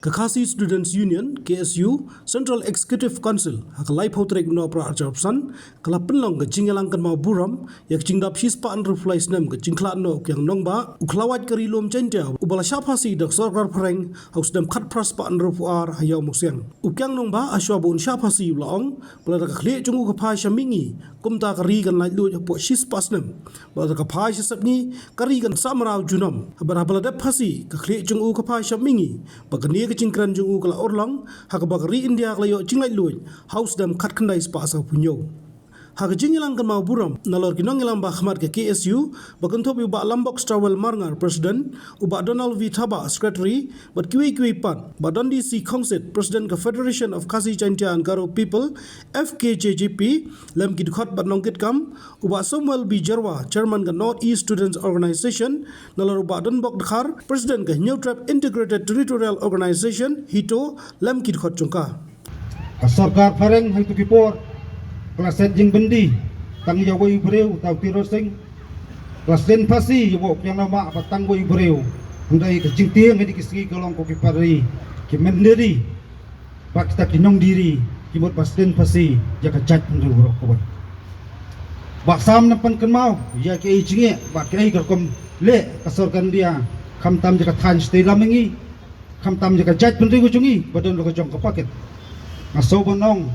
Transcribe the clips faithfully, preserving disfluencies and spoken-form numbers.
Ka Khasi Students Union, K S U, Central Executive Council, ha ka laiphew tarik u Nohprah arphew san, ka la pynlong ka jingïalang kynmaw burom ïa ka jingdap shispah hynriewphew lai snem ka jingkhlad noh u Kiang Nangbah, u khlawait ka Ri Lum Jaiñtia, uba la shah phasi da ka sorkar phareng ha u snem khatphra spah hynriewphew ar ha Ïawmusiang. U Kiang Nangbah, hashwa ba un shah phasi, u la ong ba lada ka khlieh jong u ka phai sha mihngi, kumta ka ri kan laitluid hapoh shispah snem. Ba lada ka phai sha sepngi, ka ri kan sah mraw junom. Haba, haba la dep phasi, ka khlieh jong u ka phai sha mihngi, ba kane ka jingkren jong u ka la urlong ha kaba ka ri India ka la ïoh jinglaitluid ha u snem khatkhyndai spah sawphew hynñiew. Ha ka jingïalang kynmaw burom, nalor ki nongïalam ba khmat ka K S U, ba kynthup ïa u Bah Lambok Stawell Marngar, President, u Bah Donald V Thabah, Secretary, bad kiwei kiwei pat, Bah Dundee C Khongsit, President ka Federation of Khasi Jaintia and Garo People, F K J G P, lem ki dkhot bad nongkitkam, u Bah Samuel B Jyrwa, Chairman ka North East Students Organisation, nalor u Bah Donbok Dkhar, President ka Hynñiewtrep Integrated Territorial Organisation, HITO, lem ki dkhot jong ka. Ka sorkar phareng ha kito ki por ka la set jingbyndi tang ïa uwei u briew, uta u Tirot Sing. Ka la sdien phasi ïa u Kiang Nangbah bad tang uwei u briew. Hynrei ka jingtieng ha kine ki sngi ka long ko ki para ri, ki mynder ri bad kita ki nongdie ri, ki mut ba sdien phasi ïa ka jaitbynriew baroh kawei. Bah, sam nang pynkynmaw ïa kaei jingeh bad kaei ka rukom leh ka sorkar India, khamtam ïa ka thaiñ shatei lam mihngi, khamtam ïa ka jaitbynriew ka jong ngi ba don la ka jong ka packet. Nga sngew ban ong,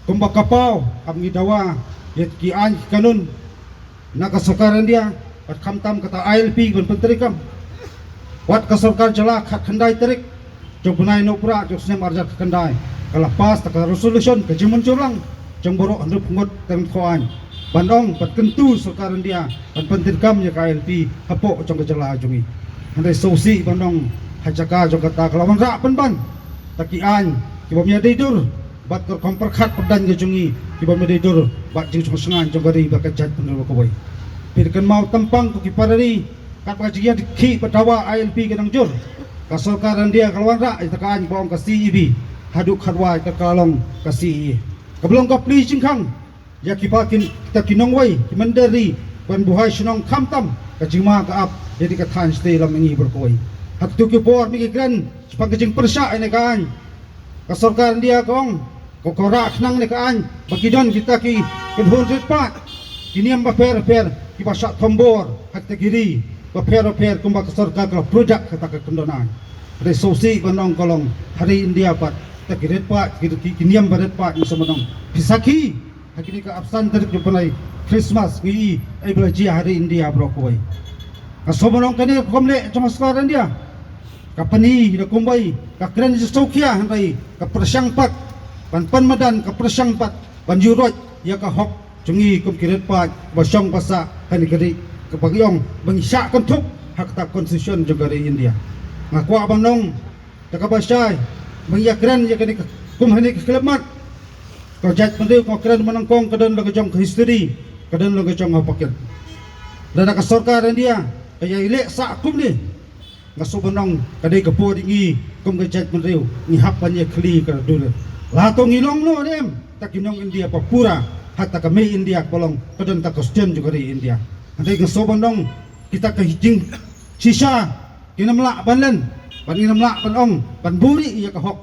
kumba ka paw, kam ngi dawa ïa ki aiñ ki kanun na ka sorkar India, bad khamtam kata I L P ban pyntreikam. Wat ka sorkar jylla, khatkhyndai tarik jong u bnai Nohprah jong u snem arhajar khatkhyndai, ka la pass da ka resolution, ka jingmynjur lang jong baroh hynriewphew ngut teng thaw aiñ, ban ong, ban kyntu sorkar India ban pyntreikam ïa ka I L P hapoh jong ka jylla jong ngi. Hynrei sngewsih ban ong, ha jaka jong kata ka la wanrah pynban da ki aiñ ki bym ïadei dur bad ka rukom pyrkhat pyrdan ka jong ngi, ki bym ïadei dur bad jingsngewsih jong ka ri bad ka jaitbynriew kawei. Phi da kynmaw tang pang ko ki para ri, katba ka jingïakhih bad dawa I L P ka dang jur, ka sorkar India ka la wanrah ïa ka aiñ ba ong ka C A A B, haduh khatwai ka la long ka C A A. Kaba long ka plie jingkhang ïa ki ba kin, kita ki nongwei, ki mynder ri, ban buhai shnong, khamtam ka jingma ka ap ïa kane ka thaiñ shatei lam mihngi baroh kawei. Ha kito ki por, ma ngi kren shaphang ka jingpyrshah ïa kane ka aiñ, ka sorkar India ka ong, ka, ka rah khnang ïa kane ka aiñ ba ki don kita ki kynhun rit paid, ki niam bapher bapher, kiba shah thombor ha kita ki ri bapher bapher, kumba ka sorkar ka la pyrshah kata ka kyndon aiñ. Hynrei sngewsih ban ong, ka long ha ri India pat, kita ki rit paid, ki, ki, ki niam ba rit paid, ngi sngew ban ong, phi sakhi, ha kine ka arphew san tarik jong u bnai Christmas, ngi ïohi ei ba la jia ha ri India baroh kawei. Nga sngew ban ong, kane ka rukom leh jong ka sorkar India ka pyni da kumwei, ka kren jingsngewkhia, hynrei ka pyrshang pat ban pynmadan, ka pyrshang pat ban ïuhroit ïa ka hok jong ngi kum ki rit paid ba shong ba sah ha kane ka ri, kaba ngi ong ba ngi shah kynthup ha kata ka constitution jong ka ri India. Nga kwah ban ong, da kaba shai, ba ngi ïakren ïa kane ka, kum ha kane ka khyllipmat, ka jaitbynriew ka kren ba nyngkong, ka don la ka jong ka history, ka don la ka jong ka packet. Lada ka sorkar India ka ïai leh sah kumne, nga sngew ban ong, ka dei ka por ïa ngi kum ka jaitbynriew ngi hap ban ïakhlieh ka dur. La to ngi long noh ne em, kita ki nong India ba pura, ha kata ka mei India kaba long, ka don kata ka constitution jong ka ri India. Hynrei nga sngew ban ong, kita ki jingshisha kin ym lah ban len, bad ngin ym lah ban ong ban buhrieh ïa ka hok.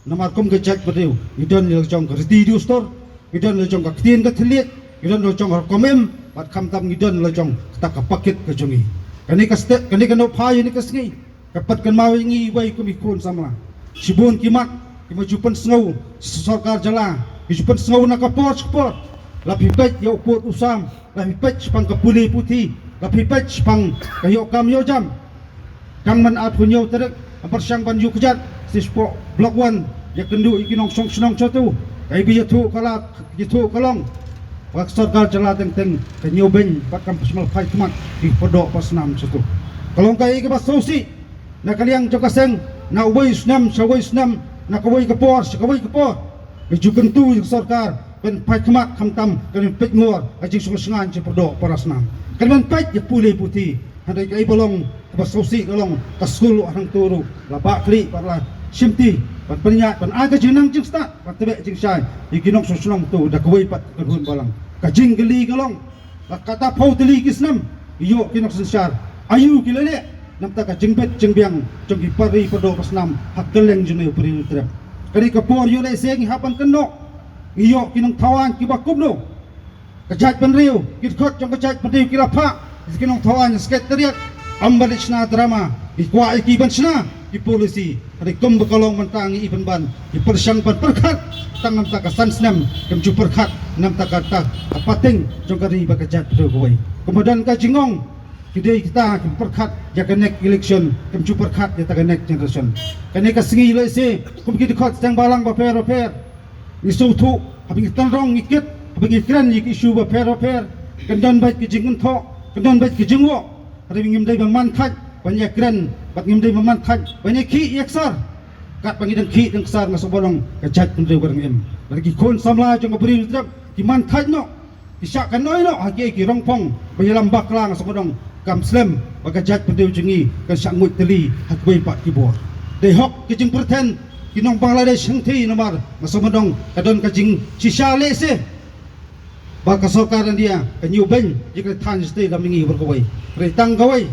Namar kum ka jaitbynriew ngi don la ka jong ka riti dustur, ngi don la ka jong ka ktien ka thylliej, ngi don la ka jong ka rukom im, bad khamtam ngi don la ka jong kata ka packet ka jong ngi. Kane ka state, kane ka nongphai ïa kane ka sngi, ka pynkynmaw ïa ngi iwei kum i khun samla. Shibun ki mat kiba ju pynsngew sha sorkar jylla, ki ju pynsngew na ka por sha ka por. La phi peit ïa u pud u sam, la phi peit shaphang ka pule puthi, la phi peit shaphang ka ïoh kam ïoh jam. Tang man arphew hynñiew tarik, pyrshang ban ïuh kjat sha shapoh Block One, ïakynduh ïa ki nongshong shnong shato. Kaei ba ïathuh ka la, ïathuh ka long ba ka sorkar jylla teng teng ka ñiewbeiñ bad kam pynshong phai khmat ïa ki pyrdoh pyrshah snam shato. Ka long kaei kaba sngewsih na ka liang jong ka seng, na uwei u snem sha uwei u snem, na kawei ka por sha kawei ka por, ka ju kyntu ïa ka sorkar ban phai khmat, khamtam kan peit ngor ka jingsngewsih jong ki pyrdoh pyrshah snam, kan peit ïa pule puthi. Hynrei kaei ba long kaba sngewsih ka long, ka skul u Hangturu la bah khlieh bad la shimti ban pynïaid, ban ai ka jingnang jingstad, ban tbeh jingshai ïa ki nongshong shnong to da kawei pat ka kynhun balang. Ka jingkylli ka long, la katta phew tylli ki snem ïoh ki nongsynshar, aïu ki la leh? namar ka jingbit jingbiang jong ki para ri para doh para snam ha kylleng jong u Bri u Trep. Kane ka por ïoh lehse ngi hap ban kynnoh, ngi ïoh ki nongthaw aiñ kiba kumno. Ka jaitbynriew, ki dkhot jong ka jaitbynriew ki la phah ïa ki nongthaw aiñ ha Secretariat. Ym ban leit shna drama, ki kwah ïa ki ban shna ki policy. Hynrei kumba ka long mynta ngi i pynban, ki pyrshang ban pyrkhat tang namar ka san snem, kim ju pyrkhat namar ka, ka pateng jong ka ri bad ka jaitbynriew kawei. Kumba don ka jingong, ki dei kita ki pyrkhat ïa ka next election, kim ju pyrkhat ïa ka next generation. Kane ka sngi lehse kum ki dkhot seng balang bapher bapher, ngi sngewthuh, haba ngi tynrong ngi kit, haba ngi kren ïa ki issue bapher bapher, kan don beit ki jingkynthoh, kan don beit ki jingwoh. Hynrei ngim dei ban man thait ban ïakren, bad ngim dei ban man thait ban ïakhih ïaksar. Katba ngi dang khih dang ksar, nga sngewbha long ka jaitbynriew ka dang im. Bad ki khun samla jong ka Bri u Trep ki man thait noh, ki shah kynnoh noh ha kiei ki rongphong ba ïalam bakla, nga sngewbha long kam slem ba ka jaitbynriew jong ngi kan shah nguid tylli ha kiwei pat ki bor. Dei hok ki jingpyrthen ki nong Bangladesh hangthie namar nga sngewbha long ka don ka jingshisha lehse ba ka sorkar India kan ïoh beiñ ïa ka thaiñ shatei lam ngi bor kawei. Hynrei tang kawei,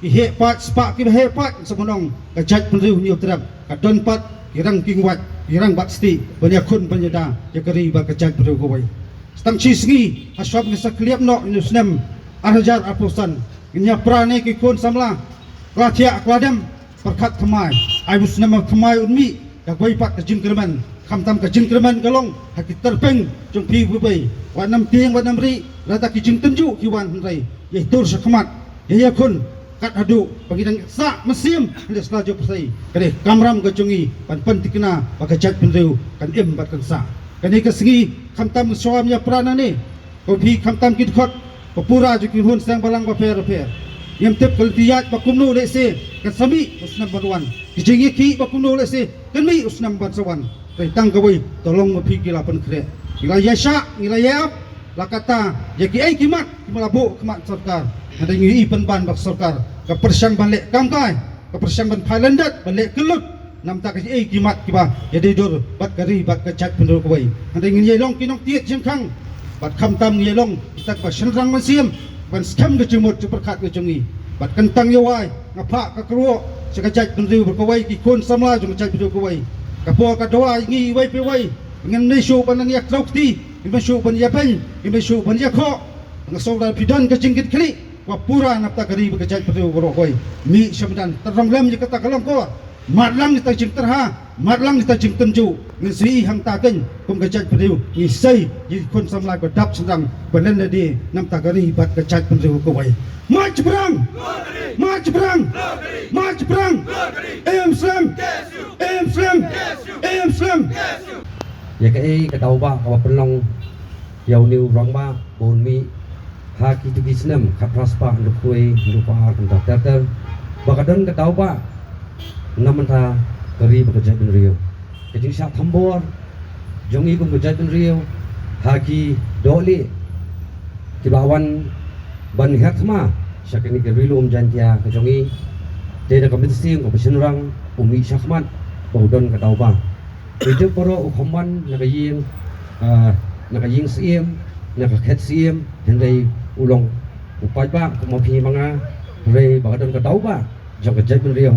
ki heh pat spah kiba heh pat, nga sngewbha long ka jaitbynriew Hynñiewtrep ka don pat ki rang kynwait, ki rang bat stieh ban ïakhun ban ïada ïa ka ri bad ka jaitbynriew kawei. Tang shi sngi ha shwa ba ngin sa khlieh noh ïa u snem ar hajar arphew san, ngin ïa pra ne ki khun samla, kla thiah kla dem, pyrkhat thymmai, ai u snem thymmai un mih da kawei pat ka jingkyrmen. Khamtam ka jingkyrmen ka long ha ki tyrpeng jong phi babai, wat nym tieng wat nym rieh, lada ki jingtynjuh ki wan, hynrei ïa ïatur shakhmat, ïa ïakhun kat haduh ba ngi dang sah mynsiem ha sla jong pyrthei. Ka dei ka kamram ka jong ngi ban pynthikna ba ka jaitbynriew kan im bad kan sah. Kane ka sngi khamtam shuwa ïa pra nangne, ko phi khamtam ki dkhot, ko pura jong ki khun seng balang bapher bapher. Ngim tip ka lynti ïaid ba kumno lehse kan sa mih u snem ban wan, ki jingïakhih ba kumno lehse kan mih u snem ban sa wan. Hynrei tang kawei, to long ma phi ki la pynkhreh, ki la ïaishah, ki la ïaap, la katta ïa kiei ki mat kiba la buh khmat sorkar. Hynrei ngi i pynban ba ka sorkar ka pyrshang ban leh kamkai, ka pyrshang ban phai lyndet, ban leh kyllut namar ka ei ki mat kiba ïadei dur bad ka ri bad ka jaitbynriew kawei. Hynrei ngin ïa long ki nongtied jingkhang bad khamtam ngi ïa long kita kiba shynrang mynsiem ban skhem ka jingmut jingpyrkhat ka jong ngi. Bad kyntang ïa wai nga phah ka kyrwoh sha ka jaitbynriew bad kawei, ki khun samla jong ka jaitbynriew kawei. Ka por ka dawa ïa ngi iwei pa iwei, ngin ym shuh ban nang ïa kdew kti, ngin ym shuh ban ïa beiñ, ngin ym shuh ban ïa khoh. Nga sngewbha phi don ka jingkitkhlieh ba pura namar ka ri bad ka jaitbynriew baroh kawei. Mih sha madan, tynrong lem ïa kata ka longkor, mad lang ïa ka jingtyrha, mad lang ïa ka jingtynjuh. Ngin sa ïohi hangta keiñ kum ka jaitbynriew ngi sei ïa ki khun samla ba dap shynrang, ba len lade namar ka ri bad ka jaitbynriew kawei. Mad shaphrang, mad shaphrang, mad shaphrang. Im slem, im slem, im slem. Ïa kaei ka daw ba kaba pynlong ïa une u rangbah ba un mih ha kito ki snem khatphra spah hynriewphew wei, hynriewphew ar, kumta ter ter, ba ka don ka daw ba na bynta ka ri bad ka jaitbynriew. Ka jingshah thombor jong ngi kum ka jaitbynriew ha ki dohlieh kiba la wan ban hiar thma sha kane ka Ri Lum Jaiñtia ka jong ngi. Te na ka mynsiem kaba shynrang u mih shakhmat ba u don ka daw ba. Ngi tip baroh u kham wan na ka ïing, ah, na ka ïing syiem, na ka khet syiem, hynrei u long u paidbah kum ma phi ma nga, hynrei ba ka don ka daw ba jong ka jaitbynriew ha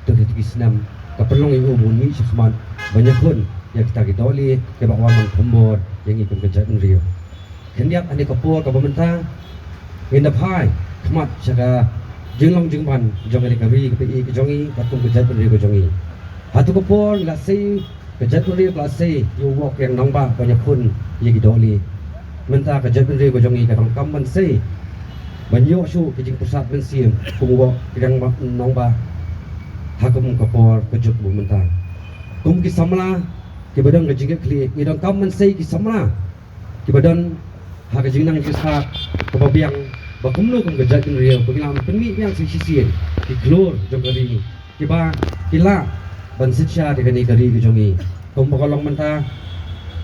kito ki snem ka pynlong ïa u ba un mih shakhmat ban ïakhun ïa kita ki dohlieh kiba wan ban thombor ïa ngi kum ka jaitbynriew. Khyndiat ha kane ka por kaba mynta ngin da phai khmat sha ka jinglong jingman jong kane ka ri kaba ïeit ka jong ngi bad kum ka jaitbynriew ka jong ngi. Hato ka por ngi la sei, ka jaitbynriew ka la sei ïa u woh kriang nongbah ban ïakhun ïa ki dohlieh. Mynta ka jaitbynriew ka jong ngi ka donkam ban sei ban ïoh shuh ki jingpyrsad mynsiem kum u woh kriang nongbah ha kum ka por ka juk ba mynta. Kum ki samla kiba don ka jingkitkhlieh, ngi donkam ban sei ki samla kiba don ha ka jingnang jingstad kaba biang, ba kumno kum ka jaitbynriew ba ngi lah ban pynmih biang sa shisien ki khlur jong ka ri kiba ki lah ban synshar ïa kane ka ri ka jong ngi. Kumba ka long mynta,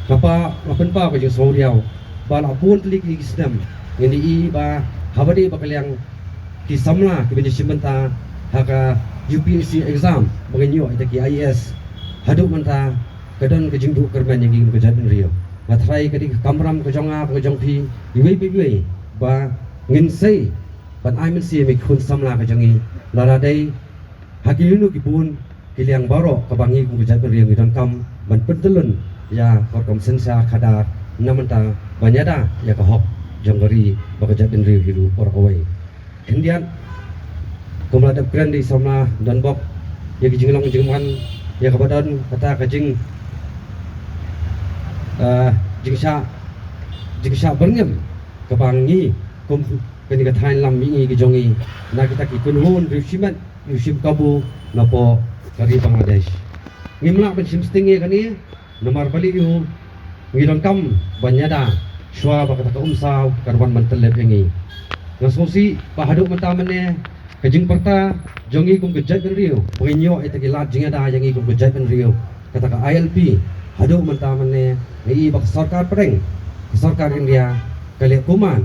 nga pynpaw ka jingsngewriaw ba la bun tylli ki snem ngin ïohi ba haba dei ba ka liang ki samla kiba ngi shim bynta ha ka U P S C exam ba ngin ïoh ïa ki I A S, haduh mynta ka don ka jingduh kyrmen ïa ngi kum ka jaitbynriew. Nga tharai ka dei ka kamram ka jong nga bad ka jong phi iwei pa iwei ba ngin sei ban ai mynsiem ïa ki khun samla ka jong ngi. Lada dei ha ki lino ki bun ki liang baroh kaba ngi kum ka jaitbynriew ngi donkam ban pyntyllun ïa ka rukom synshar khadar na mynta ban ïada ïa ka hok jong ka ri bad ka jaitbynriew hi ruh baroh kawei. Khyndiat, kumba la dep kren da i samla Donbok, ïa ki jinglong jingman, ïa kaba don kata ka jing, eh, jingshah, jingshah byrngem kaba ngi kum kane ka thaiñ lam mihngi ka jong ngi na kita ki kynhun riewshimet, riewshim kabu napoh ka ri Bangladesh. Ngim lah ban shim sting ïa kane, namar balei ïoh ngi donkam ban ïada shuwa ba kata ka umsaw kan wan ban tyllep ïa ngi. Nga sngewsih ba haduh mynta mynne ka jingpyrta jong ngi kum ka jaitbynriew ba ngin ïoh ïa kita ki lad jingïada ïa ngi kum ka jaitbynriew, kata ka I L P, haduh mynta mynne nga i ba ka sorkar pdeng, ka sorkar India ka leh kuman,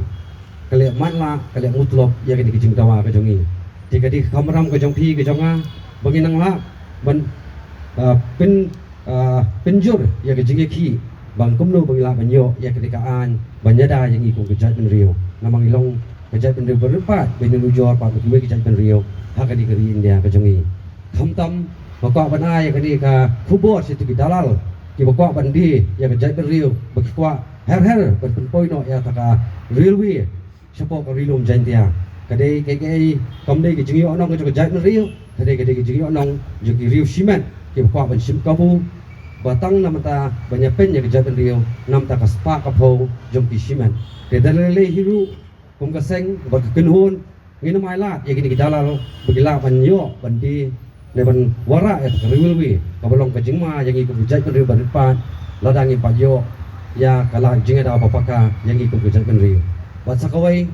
ka leh matlah, ka leh mutlop ïa kane ka jingdawa ka jong ngi. Te ka dei ka kamram ka jong phi ka jong nga ba ngin nang lah ban, ah, pyn, ah, pynjur ïa ka jingïakhih ba kumno ba ngin lah ban ïoh ïa kane ka aiñ ban ïada ïa ngi kum ka jaitbynriew. Namar ngi long ka jaitbynriew ba rit paid ba ngi nujor pat bad kiwei ki jaitbynriew ha kane ka ri India ka jong ngi. Khamtam nga kwah ban ai ïa kane ka khubor sha kito ki dalal kiba kwah ban die ïa ka jaitbynriew, ba ki kwah her her ban pynpoi noh ïa kata ka railway shapoh ka Ri Lum Jaiñtia. Ka dei kaei kaei, kam dei ka jingïohnong ka jong ka jaitbynriew, ka dei, ka dei ka jingïohnong jong ki riewshimet kiba kwah ban shim kabu ba tang na bynta ban ïapeiñ ïa ka jaitbynriew na bynta ka spah ka phew jong ki shimet. Te da lei lei hi ruh, kum ka seng bad ka kynhun, ngin ym ailad ïa kine ki dalal ba ki lah ban ïoh ban die ne ban wanrah ïa ka railway kaba long ka jingma ïa ngi kum ka jaitbynriew ba rit paid, lada ngim pat ïoh ïa ka lad jingïada ba paka ïa ngi kum ka jaitbynriew. Bad sa kawei,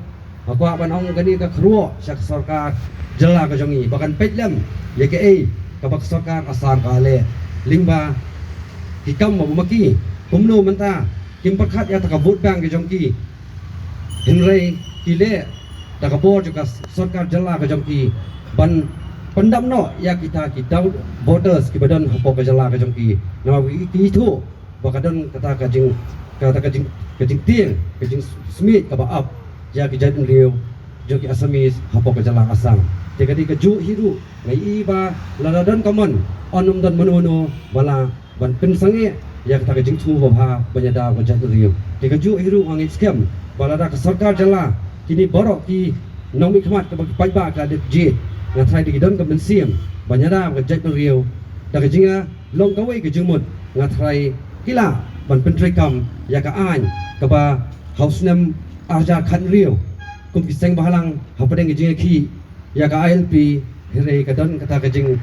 nga kwah ban ong kane ka kyrwoh sha ka sorkar jylla ka jong ngi ba kan peit lem ïa kaei kaba ka sorkar Assam ka leh lyngba ki kam ba ma ki, kumno mynta kim pyrkhat ïa kata ka vote bank ka jong ki, hynrei ki leh da ka bor jong ka sorkar jylla ka jong ki ban pyndap noh ïa kita ki down voters kiba don hapoh ka jylla ka jong ki. Namar ki, ki ithuh ba ka don kata ka jing, kata ka jing, ka jingtieng, ka jingsmit kaba ap ïa ki jaitbynriew jong ki Assamese hapoh ka jylla Assam. Te ka dei kajuh hi ruh, nga i ba lada don ka mon, un ym don mano mano ba lah ban pynsangeh ïa kata ka jingthmu babha ban ïada ka jaitbynriew. Te kajuh hi ruh nga ngeit skhem ba lada ka sorkar jylla, kine baroh ki nongmihkhmat kaba ki paidbah ka la dep jied, nga tharai da ki don ka mynsiem ban ïada ka jaitbynriew da ka jingïalong kawei ka jingmut, nga tharai ki lah ban pyntreikam ïa ka aiñ kaba ha u snem arhajar khathynriew kum ki seng bhalang hapdeng ka jingïakhih ïa ka I L P, hynrei ka don kata ka jing,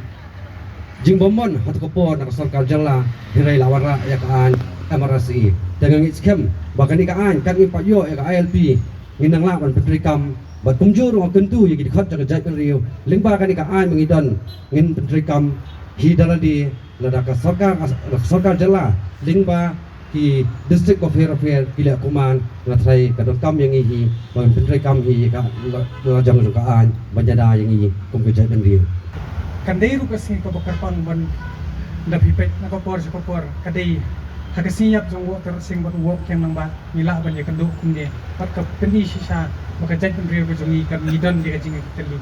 jingbymman ha kata ka por na ka sorkar jylla, hynrei la wanrah ïa ka aiñ M R S E. Te nga ngeit skhem ba kane ka aiñ, kat ngim pat ïoh ïa ka I L P, ngin nang lah ban pyntreikam bad kumjuh ruh nga kyntu ïa ki dkhot jong ka jaitbynriew lyngba kane ka aiñ ba ngi don, ngin pyntreikam hi da lade. Lada ka sorkar, ka sorkar jylla lyngba ki district bapher bapher ki leh kuman, nga tharai ka donkam ïa ngi hi ban pyntreikam hi ïa ka la, lajong jong ka aiñ ban ïada ïa ngi kum ka jaitbynriew. Kan dei ruh ka sngi kaba kyrpang ban da phi peit na ka por sha ka por, ka dei ha ka sngi ïap jong u Woh Tyrot Sing bad u Woh Kiang Nangbah. Ngi lah ban ïakynduh kumne bad ka pyni shisha ba ka jaitbynriew ka jong ngi kan ngi don ïa ka jingïatylli.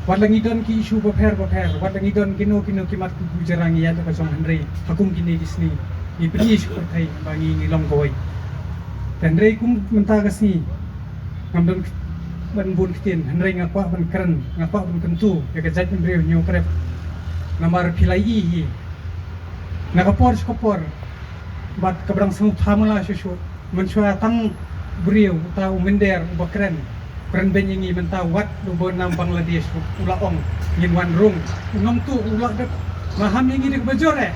Wat la ngi don ki issue bapher bapher, wat la ngi don kino kino ki mat ki bujara, ngi ïaid la ka jong, hynrei ha kum kine ki sngi ngi pyni sha pyrthei ba ngi, ngi long kawei. Te hynrei kum mynta ka sngi ngam don ban bun ktien, hynrei nga kwah ban kren, nga kwah ban kyntu ïa ka jaitbynriew Hynñiewtrep. Namar phi la ïohi hi na ka por sha ka por bad kaba dang sngewthuh mala shuh shuh. Mynshuwa tang briew uta u mynder uba kren, kren beiñ ïa ngi, mynta wat uba nam Bangladesh u la ong ngin wan rung. U nongtuh u la dep, maham ïa ngi da kaba jur eh,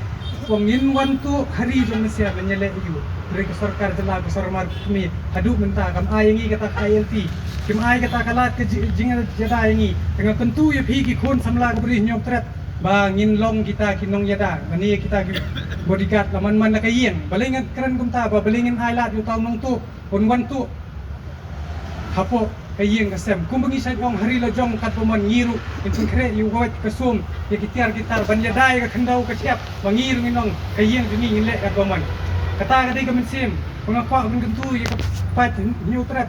u ong ngin wan tuh ha ri jong mynsiem ban ïaleh ïa u. Hynrei ka sorkar jylla, ka sorkar kmie haduh mynta kam ai ïa ngi kata ka I L P, kim ai kata ka lad ka ji-, jingïada ïa ngi. Te nga kyntu ïa phi ki khun samla ka Bri Hynñiewtrep ba ngin long kita ki nongïada, mane kita ki bodyguard la man man la ka ïing. Balei nga kren kumta, ba balei ngin ai lad ïa uta u nongtuh un wan tuh hapoh ka ïing ka sem? Kumba ngi shait ong, ha ri la jong katba mon, ngi ruh ngin pynkhreh ïa u kawait ka sum, ïa ki tiar ki tar ban ïada ïa ka khyndew ka shyiap, ba ngi ruh ngin ong ka ïing jong ngi ngin leh katba mon. Kata ka dei ka mynsiem ba nga kwah ban kyntu ïa ka paid Hynñiewtrep.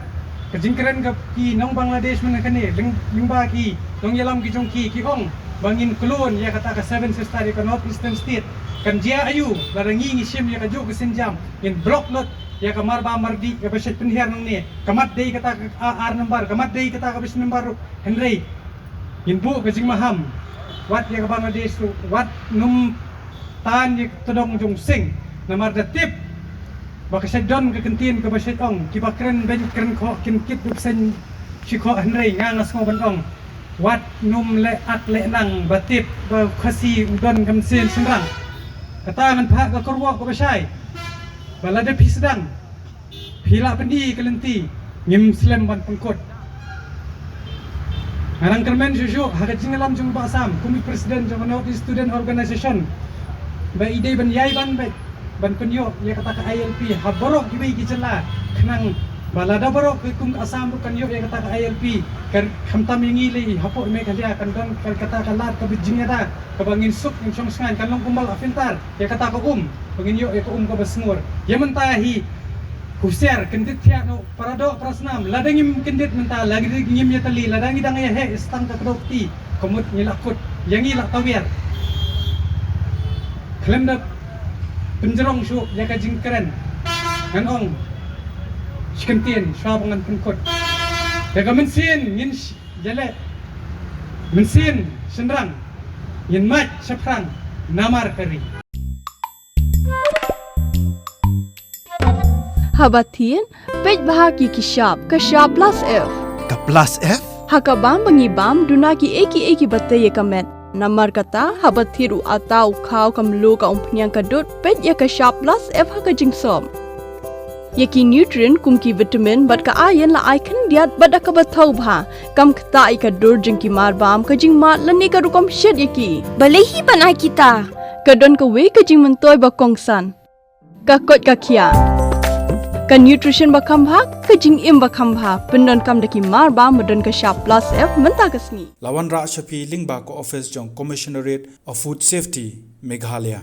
Jingkren ka ki nong Bangladesh mynne kane, lyngba ki nongïalam ki jong ki, ki ong ba ngin kloi ïa kata ka Seven Sister ïa ka North Eastern State. Kan jia aïu lada ngi ngi shim ïa kajuh ka sienjam, ngin block lut ïa ka marbam mardih kaba shait pynhiar nangne. Ka mat dei kata ka ar number, ka mat dei kata ka bishni number ruh. Hynrei ngin buh ka jingmaham, wat ïa ka Bangladesh ruh, wat nym tan ïa ka tdong jong sing. Namar da tip ba ka shait don ka kyntien kaba shait ong, kiba kren beiñ kren khoh kin kit dup seiñ shi khoh. Hynrei nga nga sngew ban ong, wat nym leh ak leh nang ba tip ba Khasi u don ka mynsiem shynrang. Kata ngan phah ka kyrwoh kaba shai ba lada phi sdang phi lah pyni ka lynti, ngim slem ban pynkut. Nga nang kyrmen shuh shuh ha ka jingïalam jong u Bah Sam kum i president jong ka North East Student Organization, ba i dei ban ïai ban beit ban pynïoh ïa kata ka I L P ha baroh kiwei ki jylla, khnang ba lada baroh ki kum ka Assam ruh kan ïoh ïa kata ka I L P, kan khamtam ïa ngi lei hapoh Meghalaya kan don kata ka lad kaba jingïada kaba ngin suk ngin shong shngaiñ, kan long kumba la pyntar ïa kata ka um ba ngin ïoh ïa ka um kaba sngur. Ïa mynta hi husiar, kyndit thiah noh para doh para snam. Lada ngim kyndit mynta, lada ngim ïatylli, lada ngi dang ïa heh ïa stang ka kdew kti, ka mut ngi la kut, ïa ngi la tawiar. Khlem da pynjrong shuh ïa ka jingkren, ngan ong shi kyntien shuwa ba ngan pynkut. Ïa ka mynsiem ngin sh- ïaleh mynsiem shynrang, ngin mait shaphrang namar ka ri. Haba thied, peit bha ki ki shap, ka shap plus F. Ka plus F? Ha ka bam ba ngi bam, duna ki ei ki ei kiba tei ïa ka met. Namar kata, haba thied u atta, u khaw, ka mluh, ka umphniang, ka dud, peit ïa ka shap plus F ha ka jingsop. Ïa ki nutrient kum ki vitamin bad ka iron la ai khyndiat bad da kaba thaw bha. Kam ktah ïa ka dur jong ki marbam, ka jingmad lane ka rukom shet ïa ki. Balei hi ban ai kita? Ka don kawei ka jingmyntoi ba kongsan. Ka koit ka khiah. Ka nutrition ba kham bha, ka jingim ba kham bha. Pyndonkam da ki marbam ba don ka shap plus F mynta ka sngi. La wanrah sha phi lyngba ka office jong Commissionerate of Food Safety, Meghalaya.